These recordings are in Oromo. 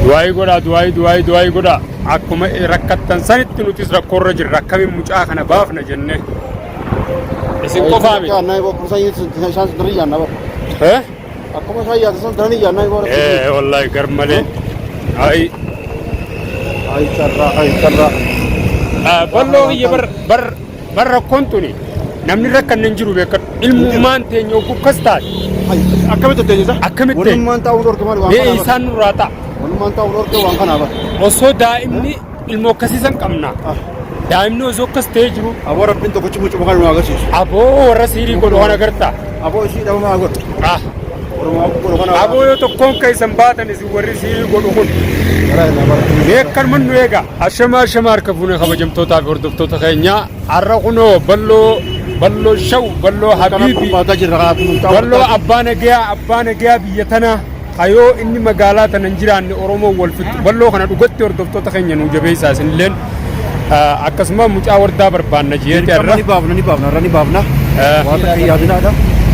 Du'aayii godhaa, du'aayii, du'aayii, du'aayii godhaa. Akkuma rakkattan sanitti nutis rakkoorra jirra. Akkamiin mucaa kana baafna jennee. Isin qofaa miti. Isaan daran yaadna bara. Eh? Akkuma isaan yaaddan san daran yaadna bara. Eh, wallaahi gar malee. Ayi. Ay carraa, ay carraa. Balloo kiyya bar bar bar rakkoon tuni namni rakkanne hin jiru beekadhu. Ilmummaan teenya oguu akkas taate. Akkamitti teessisa? Akkamitti teenya? Walummaan taa'uun dhorke maali waan Mee kanaa bara. isaan nurraa ta'a. Walummaan taa'uun dhorke waan kanaa bara. Osoo daa'imni ilmoo akkasiisan qabna. Daa'imni osoo akkas ta'ee jiru Aboo rabbiin tokkichi mucuma kana nu agarsiisu. Aboo warra siirii godhu waan agartaa. Aboo ishii dhabamaa godhu. Ah. Oromoo godhu kana. Aboo yoo tokkoon keessan baatan isin warri siirii godhu kun. Bara irraa bara. Mee akkanuma nu eega. Ashama ashama harka fuune kabajamtootaa fi hordoftoota keenya. Har'a kunoo balloo balloo shaw balloo habiibi Barbaadaa jirra kanaaf. balloo abbaa nagayaa abbaa nagayaa biyya tanaa. Kayoo inni magaalaa tana hin jiraanne Oromoo wal fixxu. Balloo kana dhugatti hordoftoota keenya nuu jabeessaa isinilleen akkasuma mucaa wardaa barbaanna jeeti har'a. Ni baafna ni baafna har'a ni baafna. Waan takka yaadinaadha.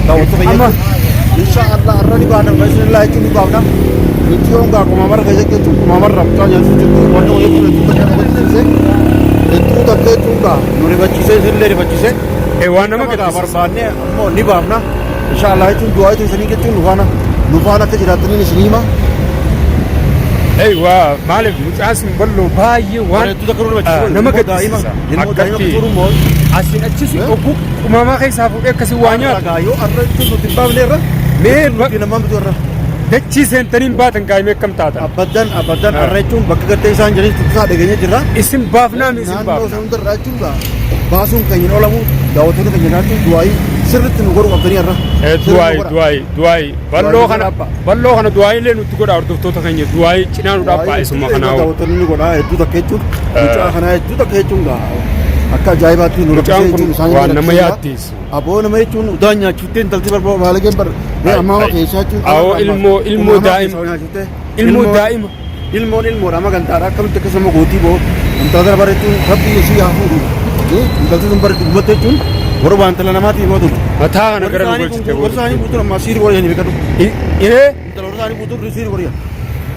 Daawwattoota Amma. keenya. Insha Allah har'a ni baafna. Bismillah jechuun ni baafna. Nuti yoon gaa qumamarra keessa jechuun qumamarra mucaa nyaachuu jirtu wanta wayii kun hedduu takka rifachiisee hedduu takka jechuun gaa nu rifachiisee isinillee rifachiisee. Waan nama Nama gaa gaddisiisa. barbaannee ammoo ni baafna. Insha Allah jechuun du'aa isanii jechuun nu faana nu faana akka jiraattaniin isin hima. Eeywa maaliif mucaan sun bal'oo baay'ee waan Bareedduu takka nu rifachiisu. nama Ilmoo daa'ima gaddisiisa. ilmoo daa'ima Akkatti kutuun immoo asiin achis oguu qumamaa keessaa fuudhee akkasii waa nyaatu. Ragaa yoo arra jechuun nuti hin baafne irra Mee nuti namaan bitu irra. Dachii seentaniin baatan gaa'imee akkam taatan. Abaddan abaddan arra jechuun bakka gartee isaan jiran tuttusaa dhageenye jirra. Isin baafnaa mi isin Naannoo baafna. sana hundarraa jechuun gaa baasuun keenya hin oolamu daawwattoota keenya jechuun du'aayii sirriitti nu godhuu qabdanii har'a. Du'aayi du'aayi du'aayi balloo kana balloo kana du'aayi illee nutti godha hordoftoota keenya du'aayi cinaa nu dhaabbaa isuma kanaa. Daawwattoonni ni godha hedduu takka jechuun mucaa kanaa hedduu takka jechuun gaa akka ajaa'ibaatti nu Mucaan rakkisee kun jechuun isaan waan nama rakkiseera. yaaddeessu. Aboo nama jechuun udaan nyaachuuttee intalti barbaa baalageen bar mee ammaa keessaa jechuun Awoo ilmoo ilmoo daa'ima ilmoo daa'ima. Ilmoon ilmoodha amma gantaadha akkamitti akkasuma gootii boo intala tana bara jechuun rabbi isii haa fuudhu intalti sun bara dhugumatti jechuun warra waan intala namaatii himatu. Mataa kana gara nu galchite Warra isaanii guutuun ammaa siiri warra hin beekatu. Ee Intala warra isaanii guutuun siiri warra.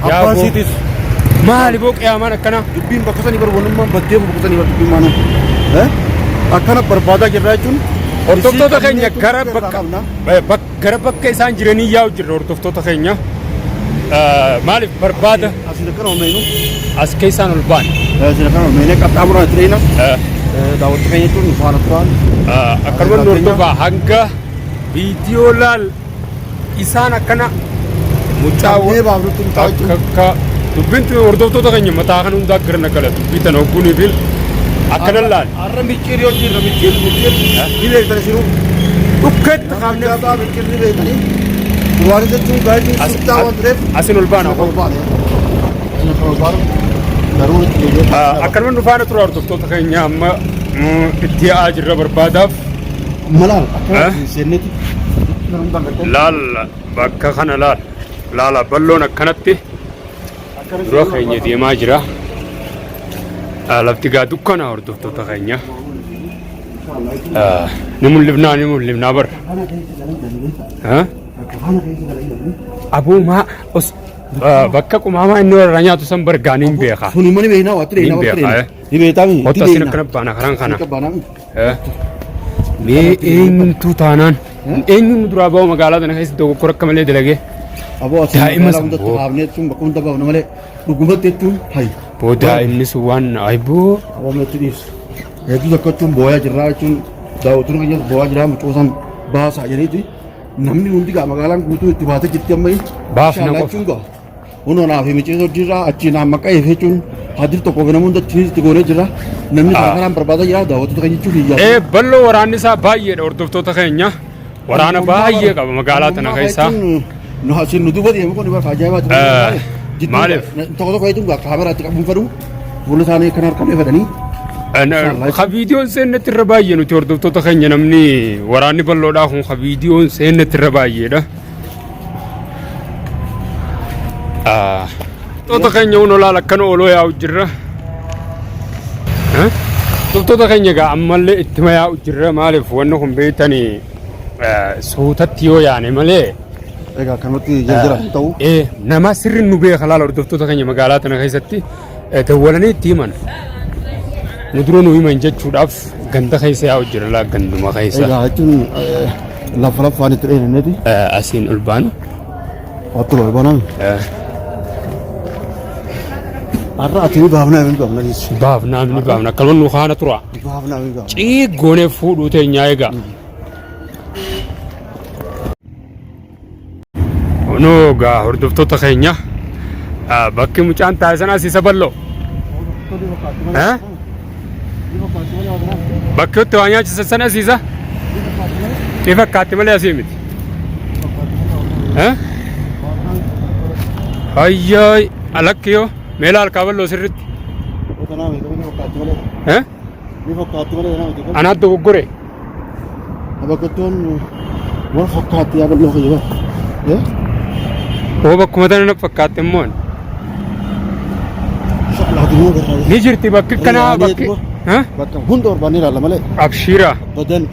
Yaa Abbaan boo. siitis Maali boo qiyaamaan akkanaa? Dubbiin bakka sanii bar wanummaan baddee bakka sanii bar dubbiin maanuu. Akkana barbaadaa jirra jechuun. Hordoftoota keenya gara bakka gara bakka isaan jiranii yaa'u jirra hordoftoota keenya. Maaliif barbaada Asiin akkana ol meenu. As keessaan ol baane. Asiin akkana ol meenee qaxxaamuraan itti dheeyna. Daawwattoota keenya jechuun nu faana turaan. Akkanuma nu hordofaa hanga viidiyoo laal isaan akkana mucaa Qabnee baafnutti mucaa jechuun. Akka dubbiin tun hordoftoota keenya mataa kan hundaa gara nagala dubbii tana hogguunii fi akkana laal. Har'a micciir yoo jirra micciir micciir ni beektan isinuu. Dhukkeetti kaafnee Gabaa micciir ni beektanii. Waan jechuun gaariin sittaa waan tureef. Asin ol baana. Ol baane. Asin ol baane. Garuu itti deebi'ee. Akkanuma nu faana tura hordoftoota keenya amma itti yaa'aa jirra barbaadaaf. Malaan akka seennetti. Laal bakka kana laal. Laala balloon akkanatti dura keenya deemaa jira. Lafti gaa dukkana hordoftoota keenya. Ni mul'ifnaa ni mul'ifnaa bar. Aboo maa bakka qumaamaa inni warra nyaatu san bargaa niin beeka. Suni mani beeknaa waatti Niin dheeyna waatti beeka. dheeyna. Ni beektaa mi? Kottu asin akkana baana karaan kana. Mee eenyumtuu taanaan eenyuun nu duraa ba'u magaalaa tana keessa dogoggora akka malee dalagee. Aboo asin Daa'ima magaalaa san hundatti boo. haafnee jechuun bakka hunda baafna malee dhugumatti jechuun hayi. Boo daa'imni sun waan ayboo. Aboo meetti dhiibsu. Hedduu takka jechuun booyaa jirraa jechuun daawwattoonni keenyas booyaa jiraa mucoosan baasaa jedhaniiti. Namni hundi gaa magaalaan guutuu itti baatee jirti amma. Baafna qofa. Jechuun gaa. Kunoo naa fi micciirra hojiirra achi naa maqaa eef jechuun hadir tokko fi namoonni achinis itti goonee jira. Namni karaa karaan barbaadaa jira daawwattoota keenya jechuun hiyyaa. Ee bal'oo waraanni isaa baay'eedha hordoftoota keenya. Waraana baay'ee qaba magaalaa tana keessaa. Nu asiin nu duuba deemu kun bakka ajaa'ibaati. Maaliif? Tokko tokko jechuun kaameraatti qabuun fedhu fuula isaanii kan harkamee fedhanii. Ka viidiyoon seennetti irra baay'ee nuti hordoftoota keenya namni waraanni bal'oodhaa kun ka viidiyoon seennetti irra baay'eedha. Hordoftoota keenya kun olaal akkana ooloo yaa'u jirra. Hordoftoota keenya egaa ammallee ittima yaa'u jirra maaliif wanni kun beektanii suutatti yoo yaane malee Egaa akkanumatti jira hin ta'u. Nama sirri nu beeka laala hordoftoota keenya magaalaa tana keessatti dawwalanii itti himan. Nu dura nu himan jechuudhaaf ganda keessa yaa'u jira laa ganduma keessa. Egaa jechuun lafa lafaan itti dheenanneeti. Asiin ol baanu. Waattu ol baanaan. Har'a ati ni baafnaa ni baafna jechuudha. Baafnaa ni baafna akkanuma nu kaana tura. Baafnaa ni baafna. Ciiggoonee fuudhuu teenyaa egaa. Kunoo gaa hordoftoota keenya bakki mucaan taa'e sanaas isa bal'oo. Bakki itti waa nyaachisan sana asiisa. Ni fakkaatti malee asii miti. Ayyaay alakki yoo mee laal kaa bal'oo sirritti. Anaat dogoggore. Bakattoon wal fakkaatti yaa bal'oo kiyya bara. Oo bakkuma tana na fakkaatte immoo. Inshallah dinuu garraa. Ni jirti bakki kanaa bakki. Bakka hunda barbaannee ilaalla malee. Abshiira. Badan.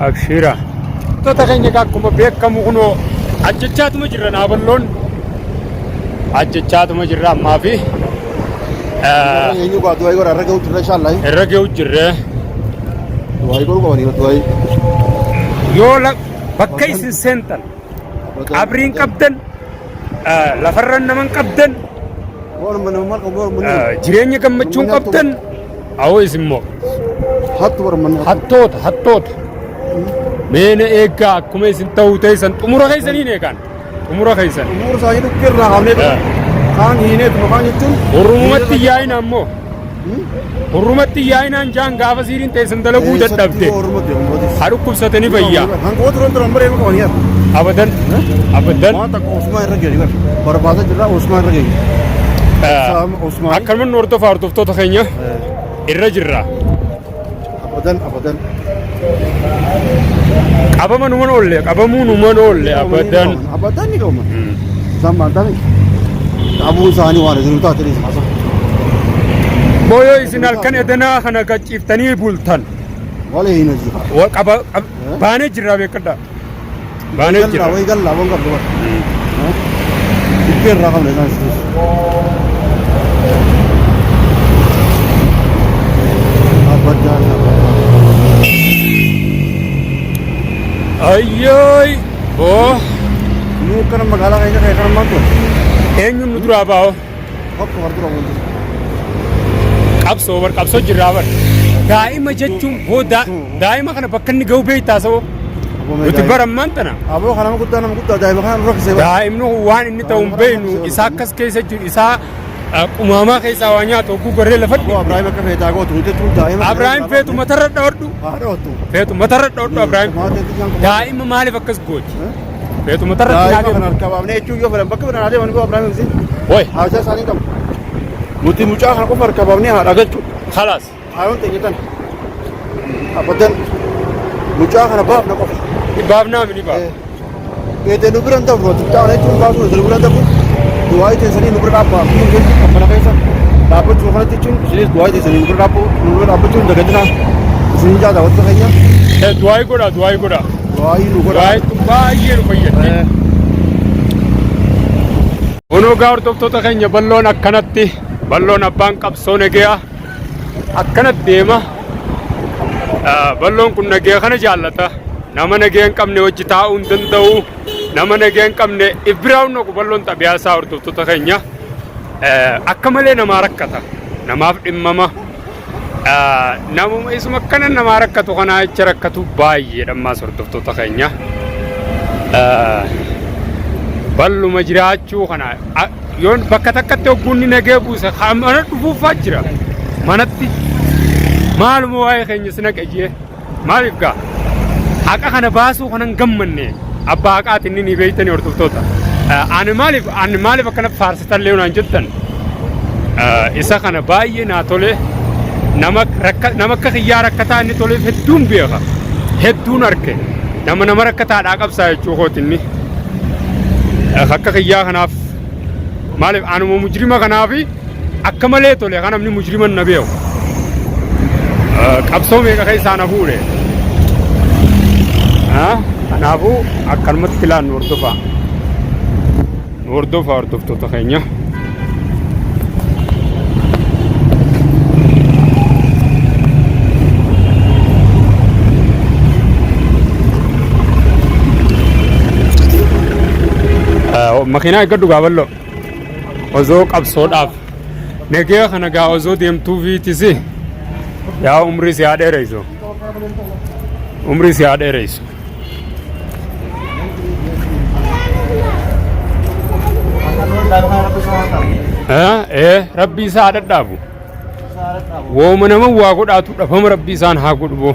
Abshiira. Wantoota keenya egaa akkuma beekamu kunoo ajjechaatuma jirra naaballoon. Ajjechaatuma jirra ammaa fi Eenyu gaa du'aa godha irra ga'u jirra inshallah. Irra ga'u jirra. Du'aa godhuu qabanii du'aa. Yoo bakka isin seentan qabriin qabdan lafarra naman qabdan jireenya gammachuun qabdan awoo isin moo Hattu barmanni hattoota hattoota meena eeggaa akkuma isin ta'uu teessan xumura keessaniin eegaan xumura keessan. Xumura isaanii dhukkee irraa kaafnee kaan hiineetuma kaan jechuun. Hurrumatti yaa'ina ammoo. Hurrumatti yaa'inaan jaan gaafa siiriin teessan dalaguu dadhabde. Haa dhukkubsatanii fayyaa. Hanqoota turan turan baree qabanii as. Abadan. Abadan. Waan takka Osmaa irra geenye bara. Barbaada jirra Osmaa irra geenye. Osmaa. Akkanuma nu hordofaa hordoftoota keenya irra jirra. Abadan abadan. Qabama numan oolle qabamuu numan oolle abadan. Abadan ni qabaman. Isaan maal ta'ani? Qabuu isaanii waan jiru taate ni haasa. Booyoo isin halkan edanaa kana gachiiftanii bultan. Wal hin hojii. Wa qaba baanee jirraa beekadhaa. Baanee jirra. Way gallaa waan qabdu bara. Dhibbee irraa qabna isaan situs. Abadan abadan. Ayyooy. Oh. Nu kana magaalaa keenya kee kana maal ture? Eenyuun nu duraa baa'oo? Tokko war dura wanti. Qabsoo bar qabsoo jirraa bar. Daa'ima jechuun booda daa'ima kana bakka inni ga'u beektaa saboo. Nuti bara ammaan tana. Aboo kana nama guddaa nama guddaa daa'ima kana nu rakkisee bara. Daa'imni kun waan inni ta'u hin beeknu isaa akkas keessa jiru isaa qumaamaa keessaa waa nyaatu hogguu garee lafa Aboo Abrahaam akka feetaa gootu nuti jechuun daa'ima. Abrahaam feetu matarra dhawadhu. Haa dhawattu. Feetu matarra dhawadhu Abrahaam. Daa'ima maaliif akkas gooti? Feetu matarra Daa'ima kana harkaa baafnee jechuun yoo fedhan bakka fedhan haa deeman koo Abrahaam ibsi. Woi. Haashaa isaanii qabu. Nuti mucaa kana qofa harkaa baafnee haadha galchu. Khalaas. Haayoon teenya tana. Abadan mucaa kana baafna qofa. Baafnaa mini baaf. Beetee nu bira hin dabru mucaa kana jechuun baasuu nu bira hin dabru. Du'aa teessanii nu bira dhaabbaa. Kun jechuun kan mana keessa dhaabbachuu kanatti jechuun isinis du'aa teessanii nu bira dhaabbuu nu bira dhaabbachuu hin dagatinaa. Isin jaata wanta keenya. Du'aa godhaa du'aa godhaa. Du'aa nu godhaa. Du'aa tun baay'ee nu fayyaddi. Kunoo gaa hordoftoota keenya balloon akkanatti balloon abbaan qabsoo nageyaa akkanatti deema. Balloon kun nagaya kana jaallata. Nama nagaya hin qabne wajji taa'uu hin danda'u. Nama nagaya hin qabne if biraa hin dhaqu balloon xabiyaa isaa hordoftoota keenya. Akka malee namaa rakkata. Namaaf dhimmama. Namuma isuma akkana namaa rakkatu kanaa jecha rakkatu baay'eedha ammaas hordoftoota keenya. Balluma jiraachuu kana yoon bakka takkatti hogguunni nagee buuse mana dhufuufaa jira. Manatti maaluma waa'ee keenya si naqe jee maaliif gaa haqa kana baasuu kanan gammanne abbaa haqaati inni ni beektanii hordoftoota. Ani maaliif ani maaliif akkana faarsitan lee naan jettan isa kana baay'ee naa tole nama rakka nama akka kiyyaa rakkataa inni toleef hedduun beeka hedduun arke nama nama rakkataadhaa qabsaa jechuu kooti inni akka kiyyaa kanaaf maaliif anuma mujrima kanaafi akka malee tole kan namni mujrima na beeku qabsoo meeqa keessaa na fuudhe kanaafuu akkanumatti ilaannu hordofaa. Hordofaa hordoftoota keenya. Makiinaa eeggadhu gaa bal'oo. Osoo qabsoodhaaf nagaya kana gaa osoo deemtuufiitis yaa umrii si haa dheereysu. Umrii si haa dheereysu. Ee rabbii isaa haa dhadhaabu. Wooma nama waa godhaatu dhabama rabbii isaan haa godhu boo.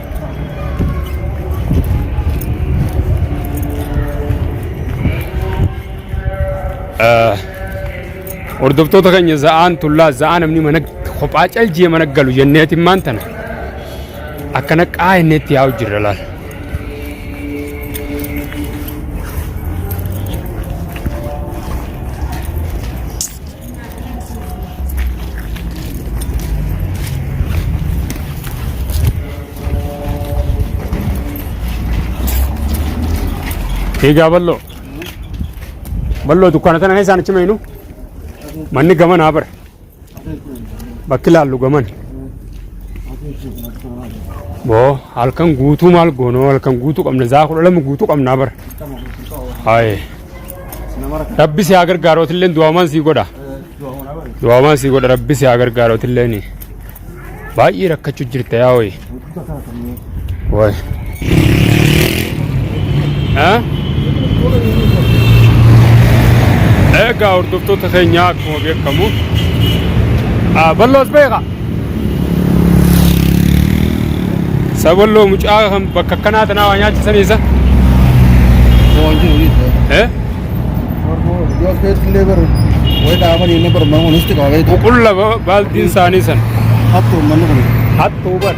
Hordoftoota keenya za'aan tullaa za'aa namni mana kophaa caljee mana galu jenneetiin maan tana akkana qaa jenneetti yaa'u jirra laal. Egaa bal'oo. Bal'oo dukkaana tana keessaan achi meenu. Manni gamanaa bara. Bakki laallu gaman. Boo halkan guutuu maal goonoo halkan guutuu qabna zaa 12 guutuu qabnaa bara. Haye. Rabbi si haa gargaaru atilleen du'aamaan sii godha. Du'aamaan sii godha rabbi si haa gargaaru atilleen. Baay'ee rakkachuu jirta yaa wayi. Wayi. Eh? Egaa hordoftoota keenyaa akkuma beekamu balloos beeka. Saballoo mucaa kan bakka akkanaa tanaa waa nyaachisan isa. Eh? Buqulla baaltiin isaanii san. Hattuu bar.